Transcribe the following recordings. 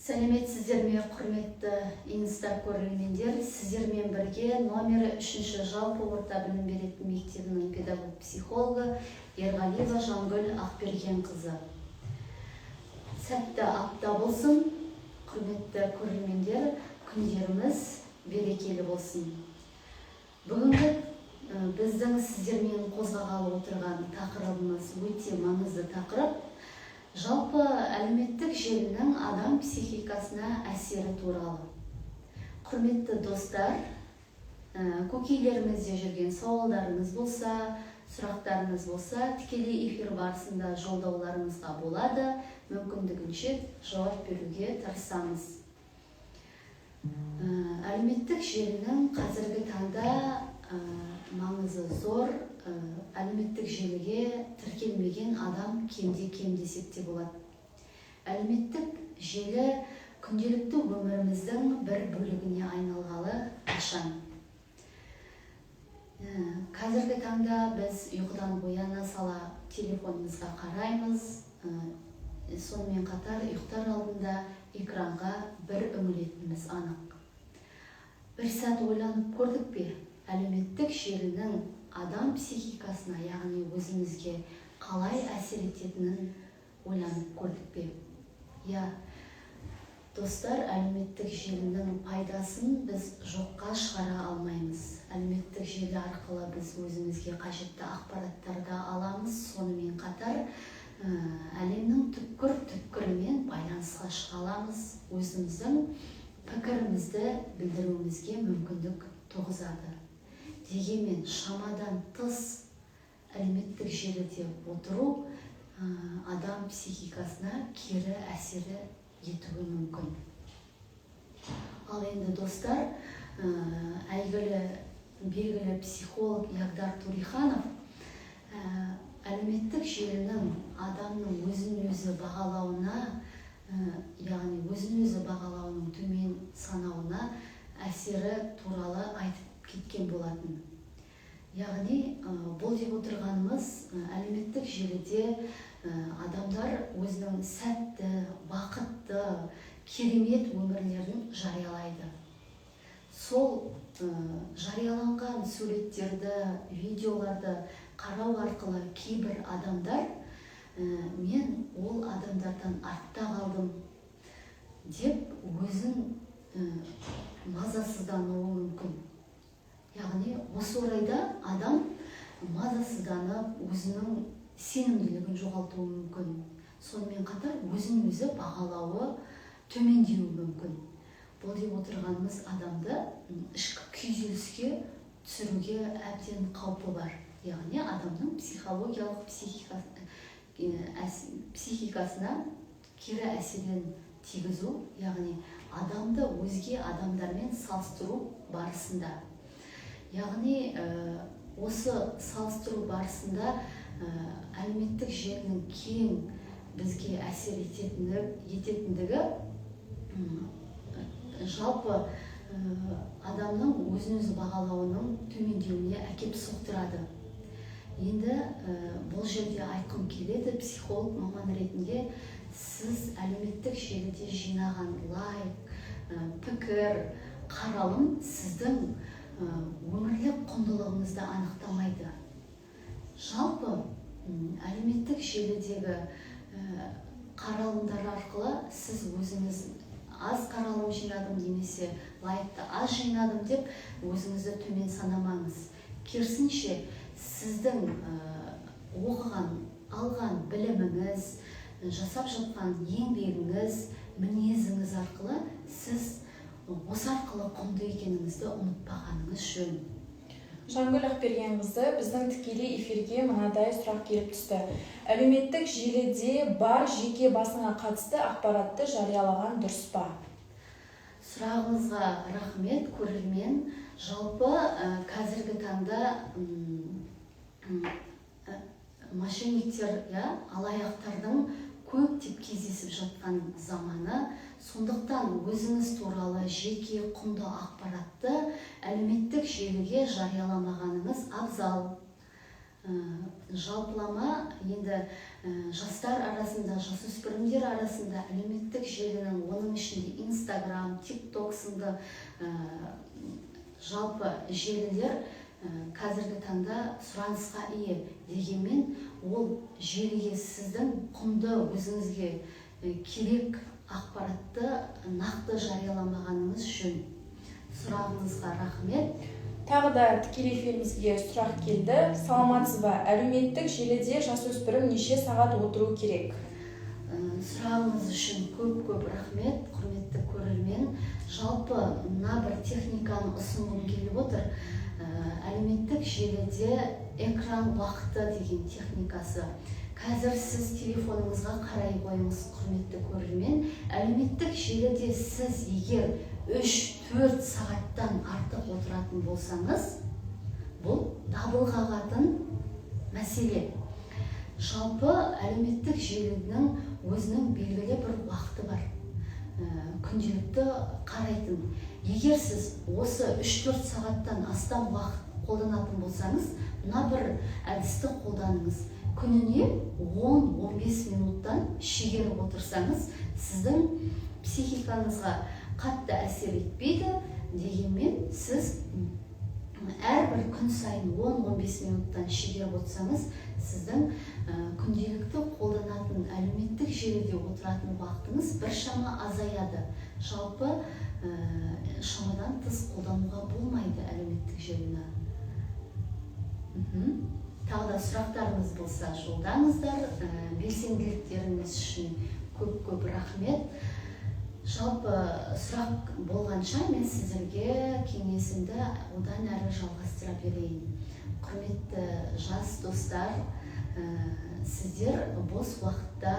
Сәлеметсіздер ме, құрметті инста көрермендер! Сіздермен бірге номері 3 жалпы орта білім беретін мектебінің педагог психологы Ерғалиева Жангүл Ақбергенқызы. Сәтті апта болсын, құрметті көрермендер, күндеріміз берекелі болсын. Бүгінгі біздің сіздермен қозғағалы отырған тақырыбымыз өте маңызды тақырып. Жалпы, әлеуметтік желінің адам психикасына әсері туралы. Құрметті достар, көкейлеріңізде жүрген сауалдарыңыз болса, сұрақтарыңыз болса, тікелей эфир барысында жолдауларыңызға болады, мүмкіндігінше жауап беруге тырысамыз. Әлеуметтік желінің қазіргі таңда маңызы зор. Әлеуметтік желіге тіркелмеген адам кемде кем десек те болады. Әлеуметтік желі күнделікті өміріміздің бір бөлігіне айналғалы қашан. Қазіргі таңда біз ұйқыдан ояна сала телефонымызға қараймыз, сонымен қатар ұйықтар алдында экранға бір үңілетініміз анық. Бір сәт ойланып көрдік пе, әлеуметтік желінің адам психикасына, яғни өзімізге қалай әсер ететінін ойланып көрдік пе? Иә, достар, әлеуметтік желінің пайдасын біз жоққа шығара алмаймыз. Әлеуметтік желі арқылы біз өзімізге қажетті ақпараттарды аламыз, сонымен қатар әлемнің түкпір түкпірімен байланысқа шыға аламыз, өзіміздің пікірімізді білдіруімізге мүмкіндік туғызады. Дегенмен шамадан тыс әлеуметтік желіде отыру адам психикасына кері әсері етуі мүмкін. Ал енді, достар, әйгілі, белгілі психолог Ягдар Туриханов әлеуметтік желінің адамның өзін өзі бағалауына, яғни өзін өзі бағалауының төмен санауына әсері туралы айтып кеткен болатын. Яғни бұл деп отырғанымыз, әлеуметтік желіде адамдар өзінің сәтті, бақытты, керемет өмірлерін жариялайды. Сол жарияланған суреттерді, видеоларды қарау арқылы кейбір адамдар «мен ол адамдардан артта қалдым» деп өзін мазасыздануы мүмкін. Яғни осы орайда адам мазасызданып, өзінің сенімділігін жоғалтуы мүмкін, сонымен қатар өзін өзі бағалауы төмендеуі мүмкін. Бұл деп отырғанымыз, адамды ішкі күйзеліске түсіруге әбден қаупі бар, яғни адамның психологиялық психикасына кері әсерін тигізу, яғни адамды өзге адамдармен салыстыру барысында, яғни осы салыстыру барысында әлеуметтік желінің кең бізге әсер ететіндігі жалпы адамның өзін өзі бағалауының төмендеуіне әкеп соқтырады. Енді бұл жерде айтқым келеді, психолог маман ретінде: сіз әлеуметтік желіде жинаған лайк, пікір, қаралым сіздің өмірлік құндылығыңызды анықтамайды. Жалпы, әлеуметтік желідегі қаралымдар арқылы сіз өзіңіз аз қаралым жинадым немесе лайкты аз жинадым деп өзіңізді төмен санамаңыз. Керісінше, сіздің оқыған, алған біліміңіз, жасап жатқан еңбегіңіз, мінезіңіз арқылы сіз осы арқылы құнды екеніңізді ұмытпағаныңыз жөн. Жангүл Ақбергенқызы, біздің тікелей эфирге мынадай сұрақ келіп түсті: әлеуметтік желіде бар жеке басыңа қатысты ақпаратты жариялаған дұрыс па? Сұрағыңызға рахмет, көрермен. Жалпы, қазіргі таңда мошенниктер, иә, алаяқтардың көптеп кездесіп жатқан заманы. Сондықтан өзіңіз туралы жеке құнды ақпаратты әлеуметтік желіге жарияламағаныңыз абзал. Жалпылама енді жастар арасында, жасөспірімдер арасында әлеуметтік желінің, оның ішінде Инстаграм, Тик Ток сынды жалпы желілер қазіргі таңда сұранысқа ие. Дегенмен ол желіге сіздің құнды, өзіңізге керек ақпаратты нақты жарияламағаныңыз жөн. Сұрағыңызға рахмет. Тағы да тікелей эфирімізге сұрақ келді. Саламатсыз ба? Әлеуметтік желіде жасөспірім неше сағат отыру керек? Сұрағыңыз үшін көп көп рахмет, құрметті көрермен. Жалпы мына бір техниканы ұсынғым келіп отыр. Әлеуметтік желіде экран уақыты деген техникасы. Қазір сіз телефоныңызға қарай қойыңыз, құрметті көрермен. Әлеуметтік желіде сіз егер 3-4 сағаттан артық отыратын болсаңыз, бұл дабыл қағатын мәселе. Жалпы әлеуметтік желінің өзінің белгілі бір уақыты бар күнделікті қарайтын. Егер сіз осы 3-4 сағаттан астам уақыт қолданатын болсаңыз, мына бір әдісті қолданыңыз: күніне 10-15 минуттан шегеріп отырсаңыз, сіздің психикаңызға қатты әсер етпейді. Дегенмен сіз әрбір күн сайын 10-15 минуттан шегеріп отырсаңыз, сіздің күнделікті қолданатын, әлеуметтік желіде отыратын уақытыңыз біршама азаяды. Жалпы шамадан тыс қолдануға болмайды әлеуметтік желіні. Тағы да сұрақтарыңыз болса, жолдаңыздар. Белсенділіктеріңіз үшін көп көп рахмет. Жалпы сұрақ болғанша, мен сіздерге кеңесімді одан әрі жалғастыра берейін. Құрметті жас достар, сіздер бос уақытта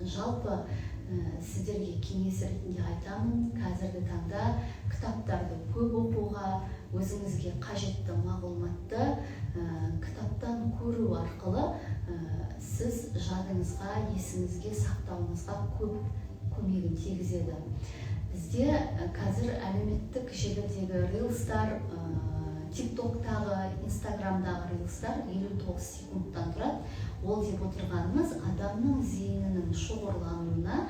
жалпы сіздерге кеңес ретінде айтамын: қазіргі таңда кітаптарды көп оқуға, өзіңізге қажетті мағлұматты кітаптан көру арқылы сіз жадыңызға, есіңізге сақтауыңызға көп көмегін тигізеді. Бізде қазір әлеуметтік желідегі рилстар, Тик Токтағы, Инстаграмдағы рилстар 59 секундтан тұрады. Ол деп отырғанымыз адамның зейінінің шоғырлануына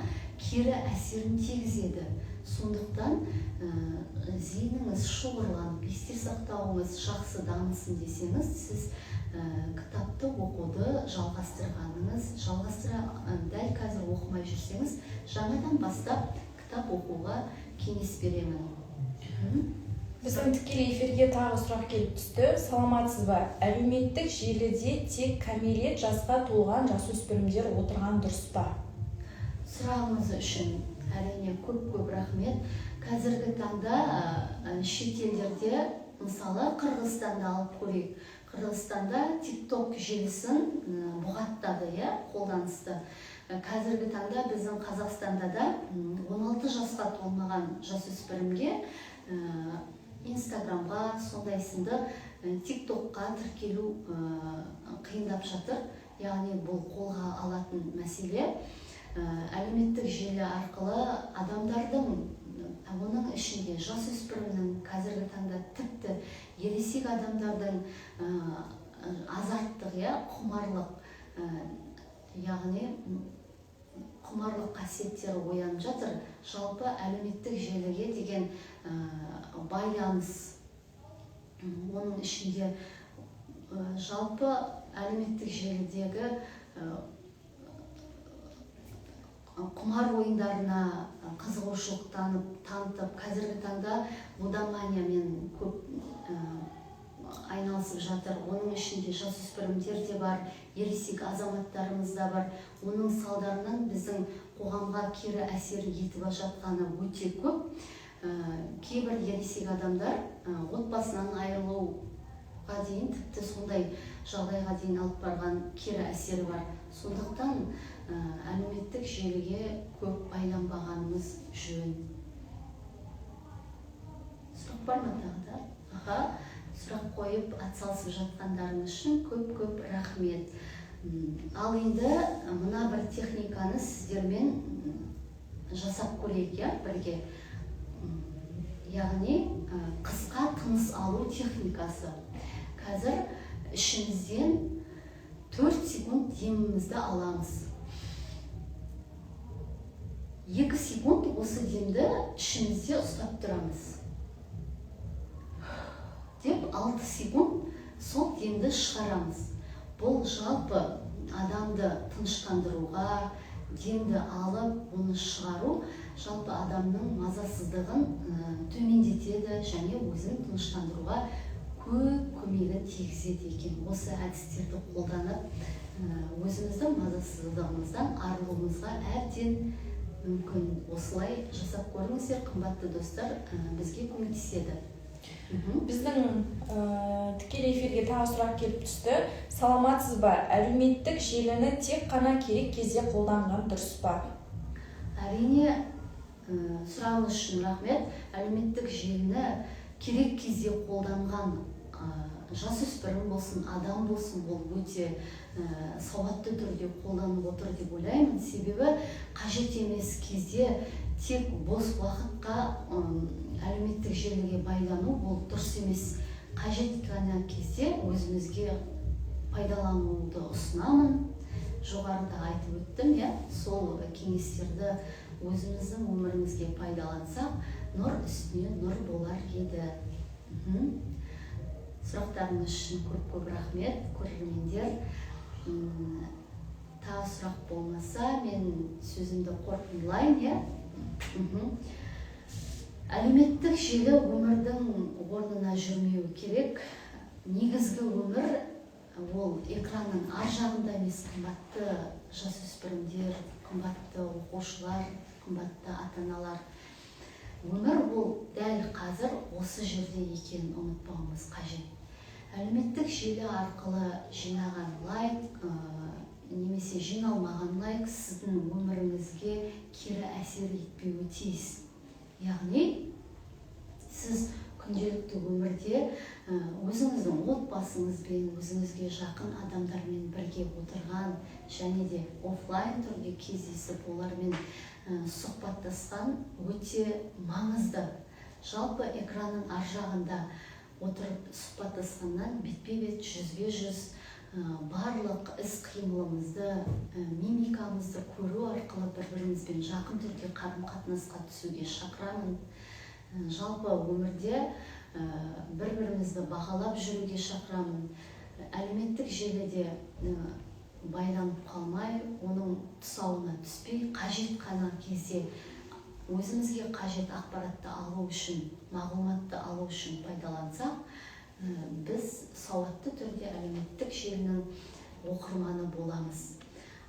кері әсерін тигізеді. Сондықтан зейініңіз шоғырланып, есте сақтауыңыз жақсы дамысын десеңіз, сіз кітапты оқуды жалғастырғаныңыз, жалғастыра, дәл қазір оқымай жүрсеңіз, жаңадан бастап кітап оқуға кеңес беремін. Біздің тікелей эфирге тағы сұрақ келіп түсті. Саламатсыз ба? Әлеуметтік желіде тек кәмелет жасқа толған жасөспірімдер отырған дұрыс па? Сұрағыңыз үшін, әрине, көп көп рахмет. Қазіргі таңда шет елдерде, мысалы, Қырғызстанды алып көрейік. Қырғызстанда Тик Ток желісін бұғаттады, иә, қолданысты. Қазіргі таңда біздің Қазақстанда да 16 жасқа толмаған жасөспірімге Инстаграмға, сондай сынды Тик Токқа тіркелу қиындап жатыр. Яғни бұл қолға алатын мәселе. Әлеуметтік желі арқылы адамдардың, оның ішінде жасөспірімнің, қазіргі таңда тіпті ересек адамдардың азарттық, иә, құмарлық, яғни құмарлық қасиеттері оянып жатыр. Жалпы әлеуметтік желіге деген байланыс, оның ішінде жалпы әлеуметтік желідегі құмар ойындарына қызығушылық танытып, қазіргі таңда лудоманиямен көп айналысып жатыр. Оның ішінде жасөспірімдер де бар, ересек азаматтарымыз да бар. Оның салдарынан біздің қоғамға кері әсер етіп жатқаны өте көп. Кейбір ересек адамдар отбасынан айырылуға дейін, тіпті сондай жағдайға дейін алып барған кері әсері бар. Сондықтан әлеуметтік желіге көп байланбағанымыз жөн. Сұрақ бар ма тағы да? Аха, сұрақ қойып, атсалысып жатқандарыңыз үшін көп көп рахмет. Ал енді мына бір техниканы сіздермен жасап көрейік, иә, бірге. Яғни қысқа тыныс алу техникасы. Қазір Ішімізден 4 секунд демімізді аламыз, 2 секунд осы демді ішімізде ұстап тұрамыз деп, 6 секунд сол демді шығарамыз. Бұл жалпы адамды тыныштандыруға, демді алып, оны шығару жалпы адамның мазасыздығын төмендетеді және өзін тыныштандыруға көп көмегін тигізеді екен. Осы әдістерді қолданып, өзіміздің мазасыздығымыздан арылуымызға әбден мүмкін. Осылай жасап көріңіздер, қымбатты достар, бізге көмектеседі. Біздің тікелей эфирге тағы сұрақ келіп түсті. Саламатсыз ба? Әлеуметтік желіні тек қана керек кезде қолданған дұрыс па? Әрине, сұрағыңыз үшін рахмет. Әлеуметтік желіні керек кезде қолданған жасөспірім болсын, адам болсын, ол өте сауатты түрде қолданып отыр деп ойлаймын. Себебі қажет емес кезде тек бос уақытқа әлеуметтік желіге байлану ол дұрыс емес. Қажет ғана кезде өзімізге пайдалануды ұсынамын. Жоғарыда айтып өттім, иә, сол кеңестерді өзіміздің өмірімізге пайдалансақ, нұр үстіне нұр болар еді. Сұрақтарыңыз үшін көп көп рахмет, көрермендер. Тағы сұрақ болмаса, мен сөзімді қорытындылайын, иә. Әлеуметтік желі өмірдің орнына жүрмеуі керек. Негізгі өмір ол экранның ар жағында емес. Қымбатты жасөспірімдер, қымбатты оқушылар, қымбатты ата аналар, өмір ол дәл қазір осы жерде екенін ұмытпауымыз қажет. Әлеуметтік желі арқылы жинаған лайк немесе жиналмаған лайк сіздің өміріңізге кері әсер етпеуі тиіс. Яғни сіз күнделікті өмірде өзіңіздің отбасыңызбен, өзіңізге жақын адамдармен бірге отырған және де офлайн түрде кездесіп, олармен сұхбаттасқан өте маңызды. Жалпы экранның ар жағында отырып сұхбаттасқаннан бетпе бет, жүзбе жүз барлық іс қимылымызды, мимикамызды көру арқылы бір бірімізбен жақын түрде қарым қатынасқа түсуге шақырамын. Жалпы өмірде бір бірімізді бағалап жүруге шақырамын. Әлеуметтік желіде байланып қалмай, оның тұсауына түспей, қажет қана кезде өзімізге қажет ақпаратты алу үшін, мағлұматты алу үшін пайдалансақ, біз сауатты түрде әлеуметтік желінің оқырманы боламыз.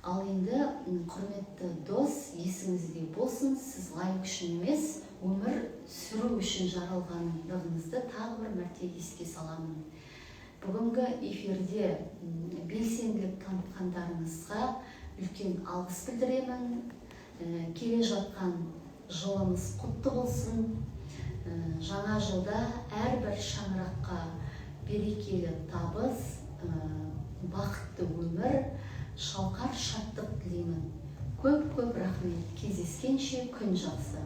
Ал енді, құрметті дос, есіңізде болсын, сіз лайк үшін емес, өмір сүру үшін жаралғандығыңызды тағы бір мәрте еске саламын. Бүгінгі эфирде белсенділік танытқандарыңызға үлкен алғыс білдіремін. Келе жатқан жылымыз құтты болсын. Жаңа жылда әрбір шаңыраққа берекелі табыс, бақытты өмір, шалқар шаттық тілеймін. Көп көп рахмет. Кездескенше, күн жақсы.